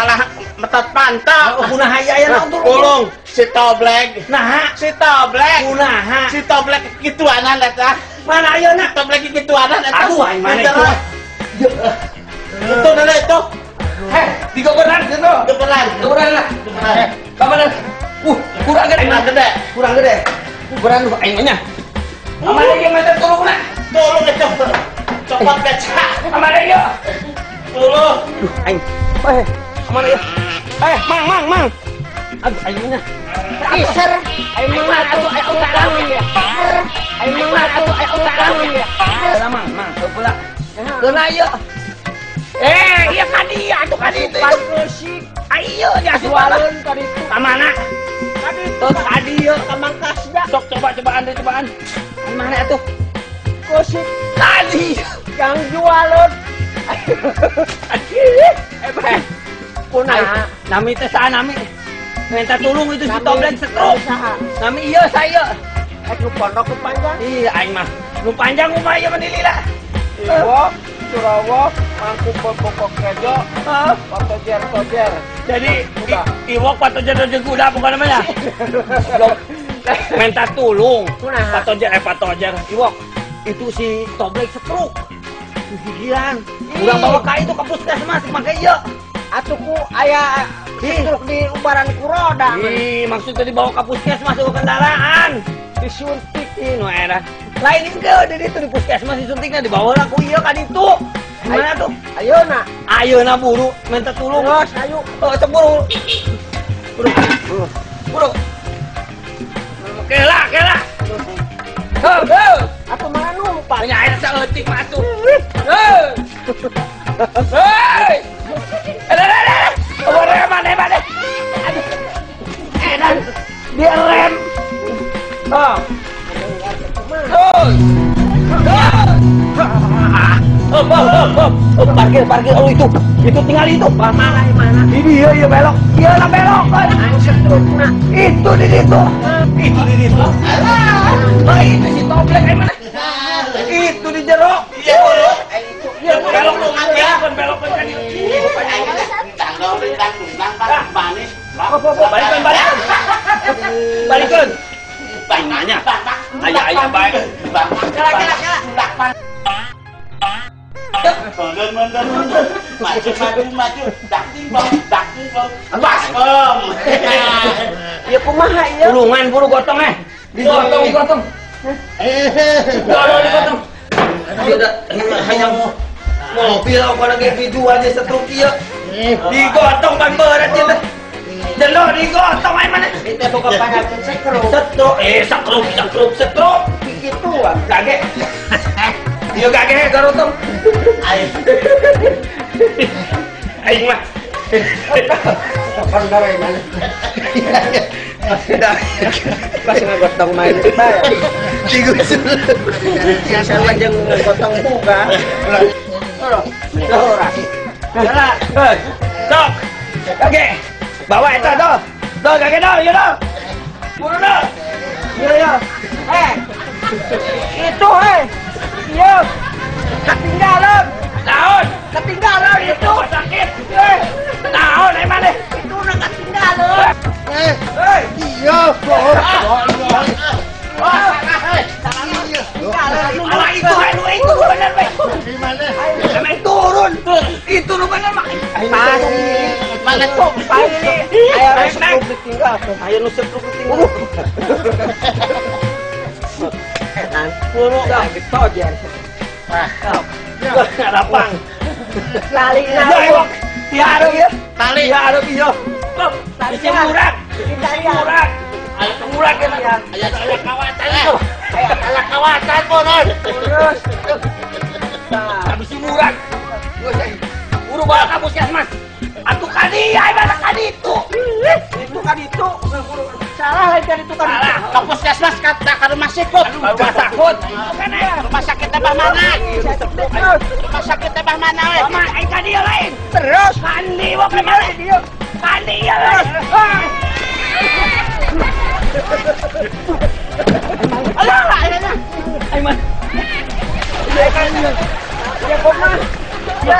Masalah metot pantok. Kunaha ieu aya naon tulung? Tulung si Toblek. Naha? Si Toblek. Kunaha? Si Toblek kituanan eta. Mana ayeuna? Toblek kituanan eta. Aduh, aing mana itu? Itu nana itu. Heh, digogoran gitu. Gogoran. Gogoran lah. Kapan? Kurang gede. Kurang gede. Kurang gede. Kurang lu aing nya. Amane ieu minta tulungna. Tolong itu. Copot beca. Amane ieu. Tolong. Duh, aing. Amane ieu. Mang, mang, mang. Aduh, aing nya. Iser. Aing mang atuh aing utang. Aing mang atuh aing utang. Lah mang, mang, heula. Keuna ieu. Iya kadi, atuh kadi itu. Pangsik. Ayo diasup jualun kadi itu. Ka mana? Kadi itu. Kadi ieu ka Mangkasda. Sok coba cobaan deh cobaan. Mana atuh? Kosik kadi yang jualun. Kunaha? Nami teh saha nami? Minta tulung itu si Toblek stroke. Nami ieu saya. Nu pondok nu panjang? Iya aing mah. Nu panjang kumaha ieu mah lila. Iwok, Surawok, Mangku Pokok Rejo, Patojer Tojer. Jadi Iwok Patojer Tojer kuda bukan namanya. Minta tulung. Patojer Patojer Iwok. Itu si Toblek stroke. Gigiran. Urang bawa ka itu ke puskesmas make ieu. Atuh ku aya stroke di ubaran ku roda. Ih, maksudnya dibawa ke puskesmas ke kendaraan. Disuntik nu era. Lain engke di ditu di puskesmas disuntikna dibawa lah ku ieu ka ditu. Mana tuh? Ayeuna. Ayeuna buru minta tulung. Terus ayo. Oh, sok buru. Buru. Buru. Kela, kela. Heuh, heuh. Atuh mana numpak? Nya aya saeutik mah atuh. Heuh. Heuh. Aduh, aduh, mana, mana. Aduh. Edan, dia rem. Oh. Oh, oh, oh, parkir, parkir. Oh, itu tinggal itu. Mana, mana? Ini iya, belok. Iya lah belok. Itu di situ. Itu di situ. Oh, itu si Toblek mana? Itu di jeruk. Iya, iya, belok belok, belok kan. Balikan, balikan. Balikan. Nanya. Ayah, ayah, baik. Kela, kela, kela. Mundur, mundur, mundur. Maju, maju, maju. Dak timbang, dak timbang. Baskom. Ya kumaha ieu? Tulungan buru gotong eh. Digotong, digotong. Digotong, digotong. Hanya mobil aku lagi dijual di setruk ieu. Digotong ban berat ieu teh. Delok digotong ai mana? Itu bukan penyakit stroke. Stroke, stroke, stroke, stroke. Gituan. Kage. Ieu kage garotong. Aing. Aing mah. Kapan dare mana? Pas ngagotong main bae. Digusur. Siapa jeung ngagotong buka. Ora. Ora. Sok. Kage. Bawa eta doh. Doh kage doh, ieu doh. Buru doh. Iya ya. Itu heh. Iya. Ketinggalan. Naon? Ketinggalan itu. Sakit. Naon ai maneh? Itu udah ketinggalan. Iya, Alah itu anu itu bener bae. Gimana? Emang turun. Itu lu bener mah. Mana tuh? Ayo nu ditinggal. Ayo nu setruk ditinggal. Edan. Buru ditojer. Wah, rapang. Lali na. Tiaro ya. Tali. Tiaro ieu. Tali murah. Murah. Murah ya. Aya aya kawatan itu. Aya kawatan bonon. Terus. Habis murah. Buru bawa ka puskesmas. Atuh kadi, ai mana kadi itu. Itu kadi itu. Salah lain dari itu kadi. Salah. Ka puskesmas kata ka rumah sakit. Rumah sakit. Rumah sakit teh mana? Rumah sakit teh mana we? Mama, ai kadi lain. Terus kandi wo ka mana? Kandi lain. Alah, alah. Ai man. Ya kok mah. Ya.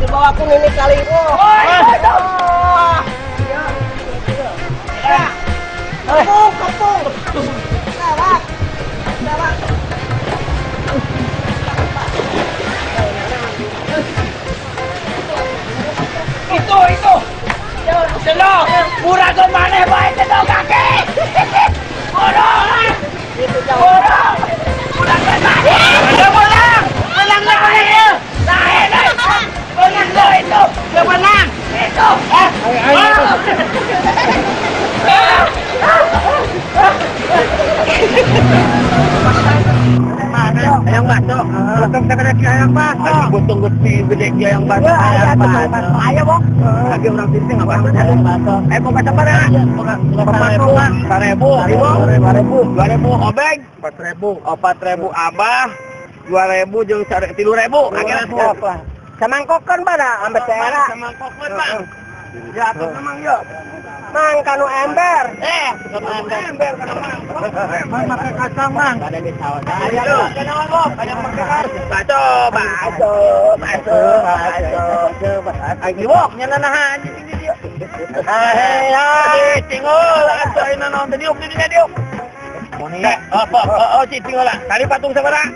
Dibawa aku ini kali itu. Kepung, kepung. Lewat, lewat. Itu, itu. Selo, murah ke mana baik itu kaki. Bodoh, bodoh. Murah ke mana? Menang, menang lagi. Lain, menang lo itu, menang itu. Ayang bakso, potong segede ayang bakso. Potong gede ayang bakso. Ayo bong. Lagi orang sini nggak bakso. Bakso. Eh mau bakso mana? 4.000, 2.000, 2.000 obeng, 4.000, 4.000 abah, 2.000 jeung 3.000. Akhirnya apa? Samangkokeun pada ambet daerah. Samangkokeun bang. Ya atuh memang yo. Mang kanu ember. Ember kanu mangkok. Mang make kacang mang. Ada di sawah. Ayo, kenaon bok? Ada make kacang. Bakso, bakso, bakso, bakso. Aing diwok nya nanahan di sini dieu. Hei, hei, tinggal atuh ayeuna naon teh diuk di dieu diuk. Oh, cicing lah. Tadi patung sabaraha?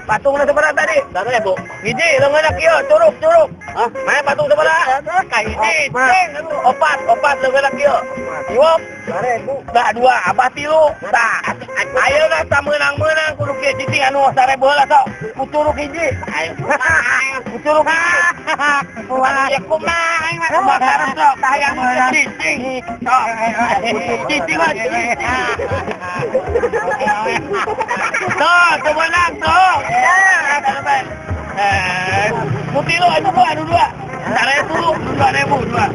Patungna sabaraha tadi? 1.000. Hiji leungeunna kieu, curug, curug. Hah? Mana patung sabaraha? Ka hiji, cing. Opat, opat leungeunna kieu. Iwok 2.000. Tah dua, abah tilu. Tah, ayeuna tah meunang-meunang kudu kieu cicing anu 1.000 heula sok. Ku curug hiji. Ku curug hiji. Ya kumaha aing mah bakaran sok tah hayang cicing. Sok. Cicing mah cicing. Tuh, kemenang tuh. Putih lo, itu dua, dua. 1.000, 2.000, dua.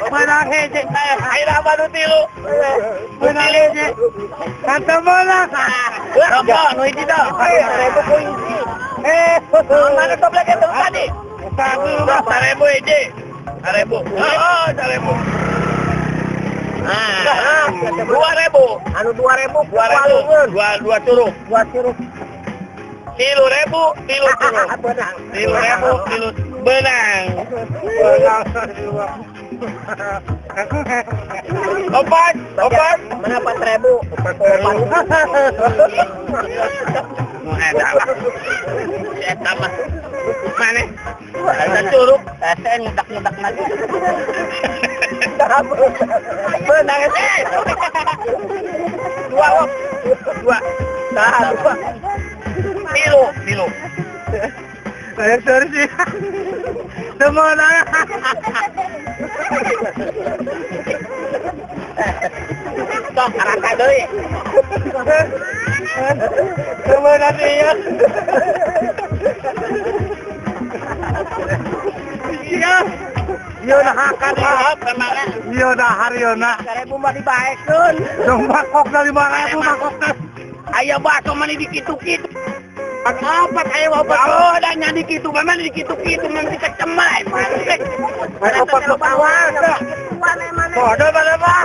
Menang hiji. Ayo apa nu tilu? Menang hiji. Kata menang. Rokok nu hiji dah. 1.000 ku hiji. Mana toplek itu tadi? 1.000 hiji. 1.000. Oh, 1.000. Nah, 2.000. Anu 2.000, 2.000, dua curug, dua curug. 3.000, tilu curug. 3.000, tilu benang. Opat, opat. Mana 4.000? 4.000. Nu eta lah. Eta mah. Mana? Ada curug, saya ngedak-ngedak lagi. Benang dua, dua, nah, dua, tilu, tilu. Saya sorry sih, semua nanya. Sok araka deui. Semua nanti ya. Iya. Yo nah kan yo nah yo nah 1.000 mah dibaekeun. Dong mangkokna 5.000 mangkokna. Aya bakso mah di kitu-kitu. Opat aya opat. Oh, da nya di kitu mah di kitu-kitu mah dikecemai. Opat bawah. Kituan emang. Bodoh mana mah.